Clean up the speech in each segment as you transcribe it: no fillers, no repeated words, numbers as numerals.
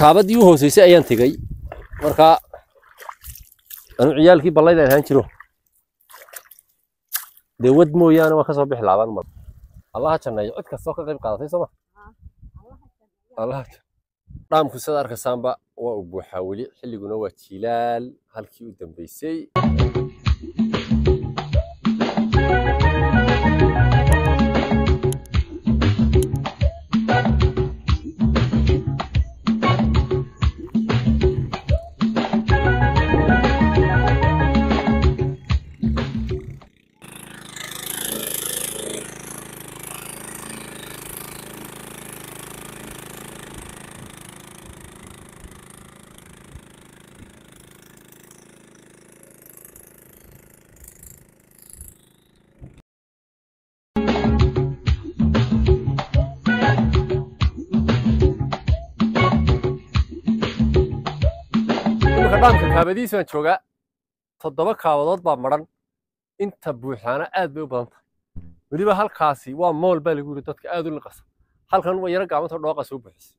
Kaabadii u hooseysay ayaan tegey. Marka anu ciyaalkii ballayda ahaan jiro, dee wad mooyaane waa kasoo bixi laabaan mar. Allaha janneeyo cid kastoo ka qayb qaadatay, sooma? Allaha. Dhaamku sida arkaysaanba waa uu buuxaa weli, xilliguna waa jiilaal halkii u dambeysay. Imika dhaamka kaabadiis baan joogaa, 7 kaabadood baa maran, inta buuxaana aad bay u badan tahay. Weliba halkaasi waa mool baa lagu yiri, dadka aad u liqasa. Halkan waa yaro gaabanta, dhooqa soo buuxisay.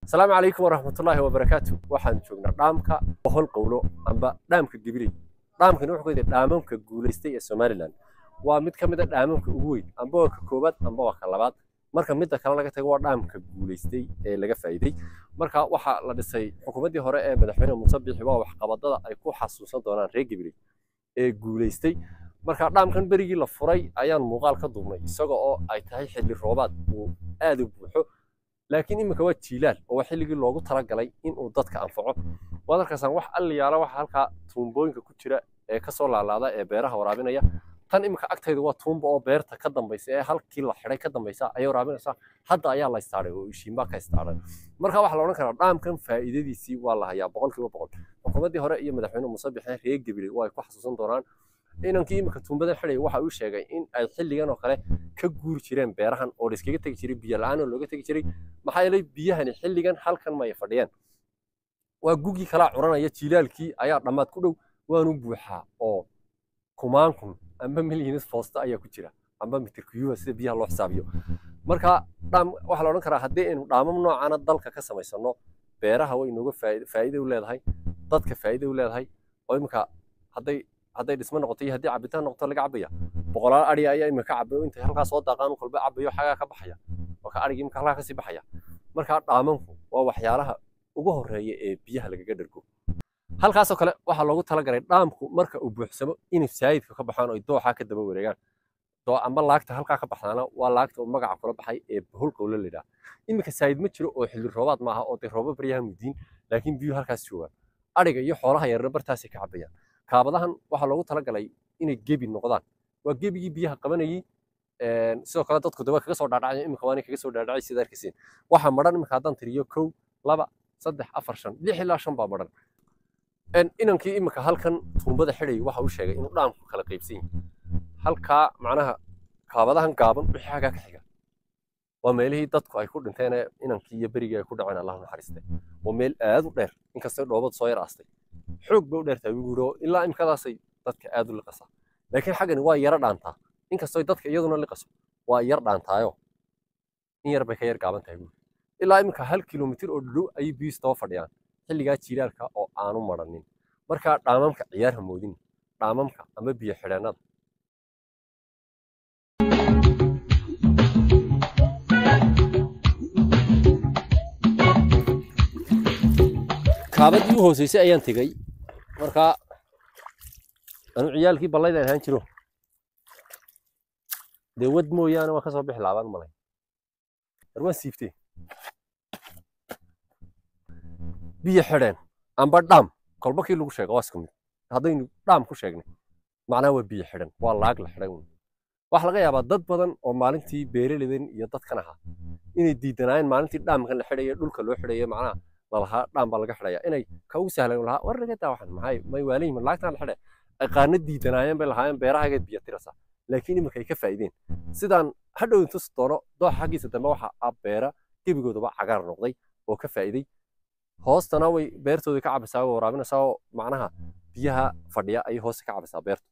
Asalaamu calaykum waraxmatullaahi wabarakaatu. Waxaan joognaa dhaamka Bohol Qowlo amba dhaamka Gibiley. Dhaamkani wuxuu ka mid yahay dhaamamka guulaystay ee Somaliland. Waa mid ka mid a dhaamamka ugu weyn, amba waa ka koowaad amba waa ka labaad. Marka midda kale laga tago, waa dhaamka guulaystay ee laga faa'iiday. Marka waxaa la dhisay xukuumaddii hore ee madaxweyne Muuse Biixi. Waa waxqabadada ay ku xasuusan doonaan reer Gibiley ee guulaystay. Marka dhaamkan berigii la furay ayaan muuqaal ka duubnay, isaga oo ay tahay xilli roobaad uu aad u buuxo, laakiin iminka waa jiilaal oo waa xilligii loogu talagalay inuu dadka anfaco. Waad arkaysaan wax alliyaala waxa halkaa tuumbooyinka ku jira ee kasoo laalaada ee beeraha waraabinaya. Tan iminka agtayda waa tuumba oo beerta ka dambaysa ee halkii la xidhay ka dambaysa ayay waraabinaysaa. Hadda ayaa la istaaray oo ishiinbaa ka istaaray. Marka waxaa la odhan karaa dhaamkan faa'iidadiisii waa la hayaa 100%. Xukuumaddii hore iyo madaxweyne Muuse Biixi reer Gabiley waa ay ku xasuusan doonaan. Inankii iminka tuumbadan xidhay waxa uu sheegay in ay xilligan oo kale ka guuri jireen beerahan oo la iskaga tegi jiray, biyo la'aan oo looga tegi jiray. Maxaa yeelay biyahani xilligan halkan may fadhiyeen, waa gugii kalaa curanaya, jiilaalkii ayaa dhammaad ku dhow, waanu buuxaa oo kumaan kun amba milyanis foosta ayaa ku jira amba mitir kuyuha sida biyaha loo xisaabiyo. Marka dhaam waxaa la odhan karaa haddii aynu dhaamam noocana dalka ka samaysano, beeraha way inooga faa'iido u leedahay, dadka faa'iido u leedahay. Oo iminka hadday dhismo noqoto iyo haddii cabitaan noqoto laga cabaya. Boqolaal adhi ayaa iminka ka cabayo, intay halkaa soo daaqaan u kolba cabayo, xagaa ka baxaya oo ka adhigi iminka halkaa kasii baxaya. Marka dhaamanku waa waxyaalaha ugu horreeya ee biyaha lagaga dhergo. Halkaasoo kale waxaa loogu talagalay dhaamku marka uu buuxsamo inay saayidka ka baxaan oo ay dooxaa ka daba wareegaan. Doo amba laagta halkaa ka baxdaana waa laagta uu magaca kula baxay ee Bohol Qowlo la yidhaha. Iminka saayid ma jiro oo xilli roobaad maaha oo dee roobo baryaha mudiin, laakiin biyuhu halkaas joogaan. Adhiga iyo xoolaha yarna bartaasay ka cabayaan. Kaabadahan waxaa loogu talagalay inay gebi noqdaan, waa gebigii biyaha qabanayay. Sidoo kale dadku de waa kaga soo dhaadhacaya iminka, waanay kaga soo dhaadhacay sida arkaysiin. Waxaa madhan iminka haddaan tiriyo 1, 2, 3, 4, 5, 6 ilaa 5 baa madhan. Inankii iminka halkan tuumbada xidhay waxa uu sheegay inuu dhaamku kala qaybsan yahay. Halkaa macnaha kaabadahan gaaban wixii xaggaa ka xiga waa meelihii dadku ay ku dhinteen ee inankii iyo berigii ay ku dhaceen, Allah naxariiste. Waa meel aad u dheer, inkastoo dhoobad soo yar aastay, xoog bay u dheertahay buu yidhi, oo ilaa imkadaasay dadka aad u liqasaa. Laakiin xaggani waa yara dhaantaa, inkastoo dadka iyaduna liqaso, waa yar dhaantaayo in yar bay ka yar gaaban tahay buu yidhi. Ilaa iminka 1 kilomitir oo dhow ayay biyuhu daba fadhiyaan xilligaa jiilaalka oo aanu maranin. Marka dhaamamka ciyaar ha moodin, dhaamamka ama biyo xidheennada. Kaabadii u hooseysay ayaan tegey. Marka anu ciyaalkii ballayda ahaan jiro, dee wad mooyaane waa kasoo bixi laabaan malay. War waan siiftay. Biyo xidheen amba dhaam kolba kii lagu sheego waa isku mid. Haddaynu dhaam ku sheegnay, macnaha waa biyo xidhan, waa laag la xidhay uun. Waxaa laga yaabaa dad badan oo maalintii beeraleydan iyo dadkan ahaa inay diidanaayeen maalintii dhaamkan la xidhayo, dhulka loo xidhayo, macnaha lalahaa dhaam baa laga xidhaya, inay ka ugu sahlan lahaa war laga daa waxan maxay may waalayin laagtan la xidhay, ay qaarna diidanaayeen bay lahaayeen beerahagaad biyo tirasa. Laakiin iminka ay ka faa'iideen sidaan hadhow intus doono. Dooxa xaggiisa dambe waxa ah beera gebigoodaba cagaar noqday oo ka faa'iiday. Hoostana way beertoodii ka cabisaa, way waraabinaysaa, oo macnaha biyaha fadhiya ayay hoosta ka cabisaa beertu.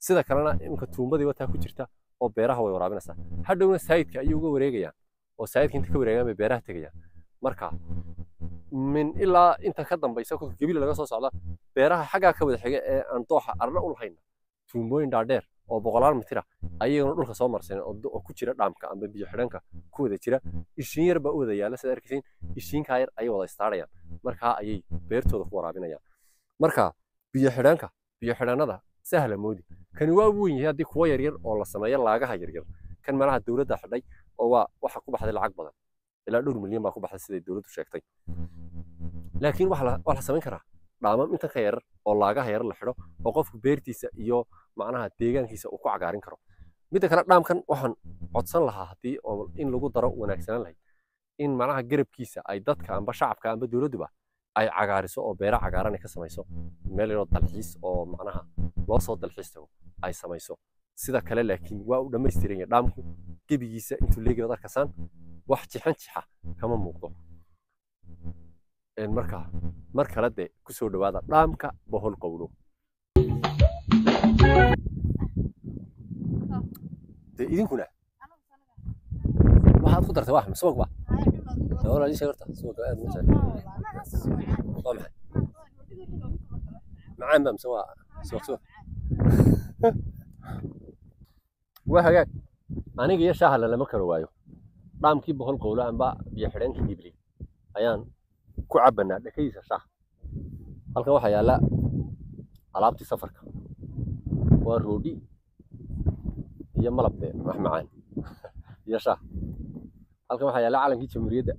Sida kalena iminka tuumbadii wataa ku jirta oo beeraha way waraabinaysaa. Hadhowna saayidka ayay uga wareegayaan oo saayidka inta ka wareegaan bay beeraha tegayaan. Marka Min ilaa inta ka dambaysa kolka Gebile laga soo socda, beeraha xaggaa ka wada xiga ee aan dooxa arna u lahayna, tuumbooyin dhaadheer oo boqolaal mitir ah ayagana dhulka soo marsaneen oo ku jira dhaamka amba biyo xidhanka ku wada jira. Ishiin yar baa u wada yaalla, sida arkaysiin. Ishiinkaa yar ayay wada istaarayaan, markaa ayay beertooda ku waraabinayaan. Marka biyo xidhanka, biyo xidhannada sahla moodi, kani waa u weyn yahay. Haddii kuwo yaryar oo la sameeyo, laagaha yaryar, kan meelaha dowladda xidhay oo waa waxa ku baxday lacag badan, ilaa dhowr milyan baa ku baxday siday dowladdu sheegtay. Laakiin waa la samayn karaa dhaamam intan ka yarar oo laagaha yarar la xidho oo qofku beertiisa iyo macnaha deegaankiisa uu ku cagaarin karo. Midda kale, dhaamkan waxaan codsan lahaa haddii oo in lagu daro wanaagsanaan lahayd in macnaha garabkiisa ay dadka amba shacabka amba dowladduba ay cagaariso oo beero cagaaran ay ka samayso, meel yaroo dalxiis oo macnaha loo soo dalxiis tago ay samayso. Sida kale laakiin waa u dhammaystiran yahay dhaamku gebigiisa intuu leegayo, arkasaan wax jixan jixa kama muuqdo. Marka mar kale dee kusoo dhawaada dhaamka Bohol Qowlo. Dee idinkuna waxaad ku dartay wax subag ba? Dee walaal, ii sheeg horta, subagga aad ma jecel. Waa maxay, macaan ba mise waa subag? Subag waa hagaag. Aniga iyo shaaha lalama kala waayo. Dhaamkii Bohol Qowlo amba biyo xidheenkii Gibli ayaan ku cabanaa dhakadiisa shaah. Halkan waxaa yaalla alaabtii safarka, waa roodhi iyo malab, dee wax macaan iyo shaah. Halkan waxaa yaalla calankii jamhuuriyadda,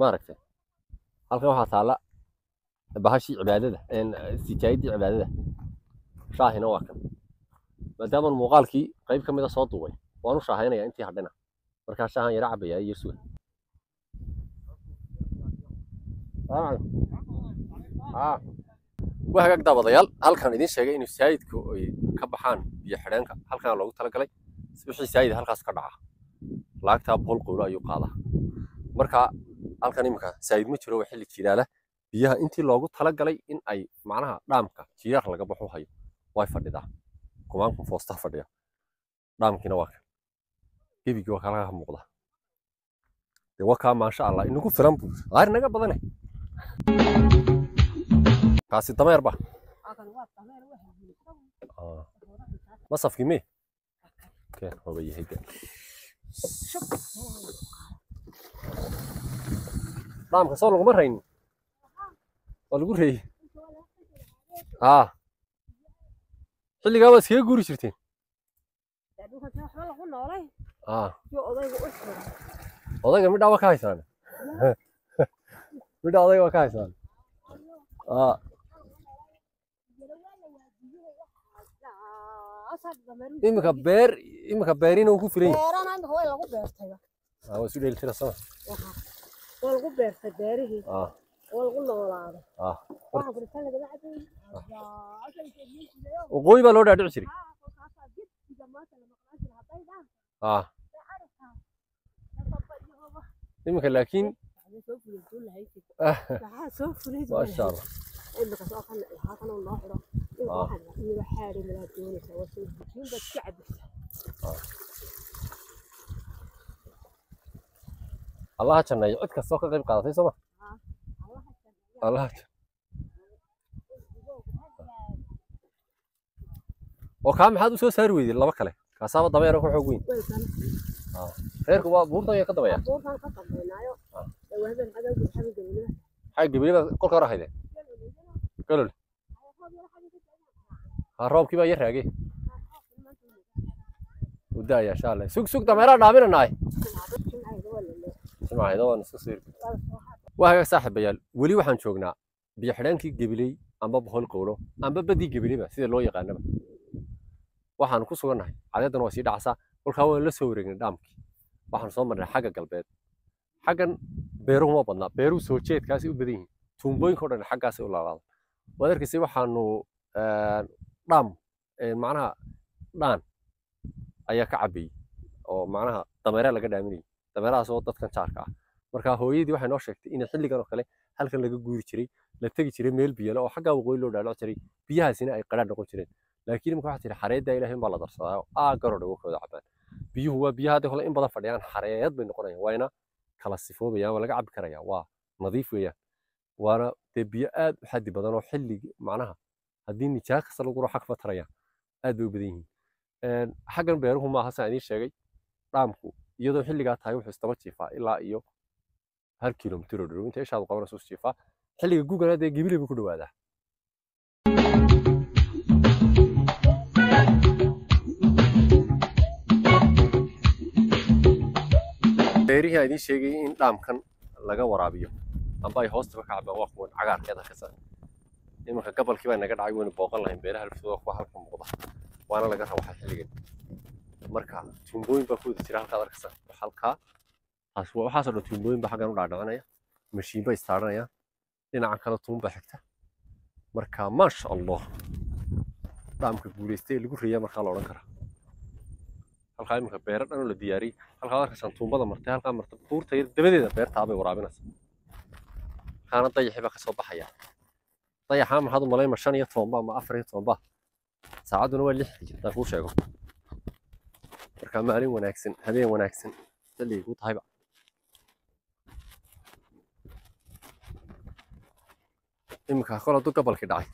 maaragtay. Halkan waxaa taalla bahashii cibaadada, sijaayadii cibaadada. Shaahina waa kan. Maadaamaan muuqaalkii qayb ka mida soo duubay, waan u shaahaynayaa intii hadhana. Markaa shaahan yara cabayaa iyo suga. Waa hagaag daawadayaal, halkan idin sheegay inuu saayidku ay ka baxaan biyo xidheenka, halkan loogu talagalay. Wixii saayid halkaas ka dhaca, laagtaa Bohol Qowlo ayuu qaadaa. Marka halkan iminka saayid ma jiro, waa xilli jiilaala. Biyaha intii loogu talagalay in ay macnaha dhaamka jiirarka laga baxu hayo way fadhidaa, kumaan kun foostaa fadhiya. Dhaamkiina waa kan, gebigii waa kalaga muuqda. Dee waa kaa, maasha Allah, inagu filan buu qaar naga badane. Kaasi dameer ba masafkii mi keen hoba yahay de. Dhaamka soo laguma raynin, waa lagu reeyey. Haa, xilligaa waa iskaga guuri jirteen. Haa, odayga midhaa waa ka haysaan, midhaa odayga waa ka haysaan. Haa, iminka beer, iminka beerina uu ku filan yahay. Beerana imika waa lagu beertayba. Haa, waa isu dheeli tira sama. Waa lagu beertay beerihii. Waa lagu noolaaday. Waxaan kuri tan lagama cabayn. Waqooyi baa loo dhaadhici jiray. Iminka laakiin maxaa soo fulay? Maasha Allah. Imika soo kan halkan oo noo xidho. Imika waxaan iyo xaari malaa doonaysaa, waa soo bujiin baad iska cabaysaa. Allaha janneeyo cid kastoo ka qayb qaadatay, sooma? Allaha janneeyo. Oo kaa maxaad u soo saari weyday laba kale? Kaasaaba dameera ku xoog weyn. Reerku waa buurtan ayaa ka dambeeya. Buurtan ka dambeynaayo. Dhawaadaan cadowga xabi gabile. Maxaa gabile baa kolka hore haydeen? Galol. Ha, roobkii baa yar raagay. U daaya insha Allah. Sug sug, dameeraha dhaaminanaay. Jimcayda waan iska soo. Waa hagaag saaxiibayaal, weli waxaan joognaa biyo xidheenkii Gabiley amba Bohol Qowlo amba badii Gabileyba sida loo yaqaanaba. Waxaan ku sugannahay, cadeedana waa sii dhacsaa. Kolkaa waan la soo wareegnay dhaamkii. Waxaan soo marnay xagga galbeed. Xaggan beeruhu ma badnaa, beeruhu soo jeedkaasay u badan yihiin. Tuumbooyinka oo dhan xaggaasay u laalaada. Waad arkaysay, waxaanu dhaam macnaha dhaan ayaa ka cabayey oo macnaha dameeraha laga dhaaminayay, dameerahaas oo dadkan jaarka ah. Marka hooyadii waxay noo sheegtay in xilligan oo kale halkan laga guuri jiray, la tegi jiray meel biyo leh oo xaggaa waqooyi loo dhaaloc jiray, biyahaasina ay qadhaadh noqon jireen. Laakiin imika waxaa tiri xareedda Ilaahay baa la darsadaa oo aaggaroo dhan kooda cabaan. Biyuhu waa biyaha hadda kole in badan fadhiyaan, xareed bay noqonayaan, wayna kala sifoobayaan, waa laga cabi karayaa. Waa Nadiif weeyaan, waana dee biyo aad u xaddi badan oo xilligi macnaha haddii nijaas kasta lagu ruuxa ka fataraya aad bay u badan yihiin. Xaggan beeruhu maaha, saan idiin sheegay, dhaamku iyadoo xilligaa tahay wuxuu istaba jiifaa ilaa iyo 1 kilomitir oo dhow inta ishaadu qabanayso is jiifaa. Xilliga gugana dee gibili buu ku dhawaadaa. Beerihii aan idiin sheegayay in dhaamkan laga waraabiyo amba ay hoostaba ka cabaan waa kuwan cagaarkeeda ka saaran. Iminka gabalkii baa naga dhacay, waynu booqan lahayn beeraha laftooda, kuwa halka muuqda waana laga rawaxay xilligan. Marka tuumbooyin baa ku wada jira halkaad arkaysa halkaa, taas waa waxaasoo dhan tuumbooyin baa xaggan u dhaadhacinaya, mashiin bay istaaranayaan, dhinacan kale tuun baa xigta. Marka maasha Allah, dhaamka guulaystay ee lagu reeyaa markaa la odhan karaa. Halkaa iminka beero dhan oo la diyaariyey halkaad arkaysaan tuumbada martay, halkaa marta buurta yar dabadeeda beertaa bay waraabinaysaa. Halkaana dayaxii baa kasoo baxaya. Dayaxaa maxaad u malayn, ma 15 ba ma 14 ba? Saacadduna waa 6 haddaan kuu sheego. Marka maalin wanaagsan, habeen wanaagsan, xilligay kuu tahayba. Iminka kol hadduu gabalkii dhacay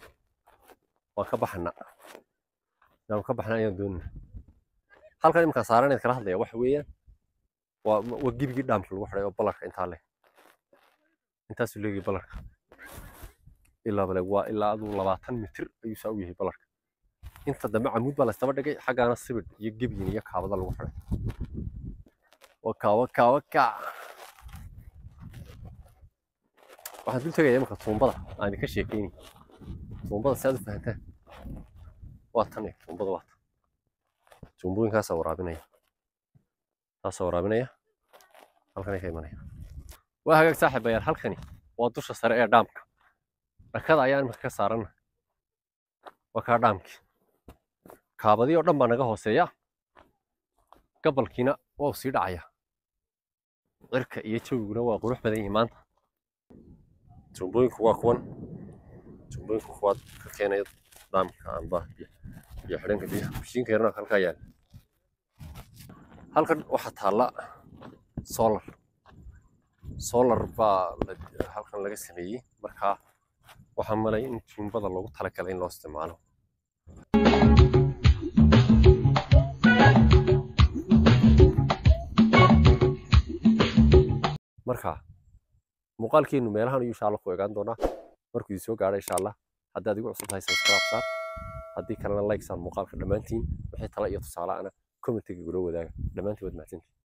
waan ka baxanaa, inaan ka baxna ayaan doonina. Halkan iminkaan saaraneed kala hadlaya waxa weeyaan waa gebigii dhaamka lagu xidhay oo balarka intaa leh, intaasuu leegayay balarka ilaa bale waa ilaa aduu 20 mitir ayuu saa u yahay balarka. Inta dambe camuud baa laystaba dhigay, xaggaana sibidh iyo gebyin iyo kaabada lagu xidhay. Waka waka waka, waxaan dul tegayaa iminka tuumbada aan idinka sheekeynay. Tuumbada si aad u fahantaan waa tan, tuumbada waa tan, tuumbooyinkaasaa waraabinaya, taasaa waraabinaya, halkanay ka imanaya. Waa hagaag saaxiibayaal, halkani waa dusha sare ee dhaamka, dhakada ayaan iminka ka saaranna. Waa kaa dhaamkii, kaabadii oo dhan baa naga hooseeya, gabalkiina waa u sii dhacaya. Cirka iyo jawiguna waa qurux badan yihiin maanta. Tuumbooyinku waa kuwan, tuumbooyinku kuwaad ka keenaya dhaamka amba biyo xidhanka biyaha, mashiinka yarna halkaa yaala. Halkan waxaa taalla solar, solar baa halkan laga sameeyey. Markaa waxaan malay in tuumbada loogu talagalay in loo isticmaalo. Marka muuqaalkeenu meelahan ayuu insha Allah ku egaan doonaa markuu idin soo gaadho insha Allah. Haddaad igu cusub tahay subscribe saar, haddii kalena like saar muuqaalka. Dhammaantiin wixii tala iyo tusaale ana commentiga igula wadaaga. Dhammaantiin waad mahadsantihiin.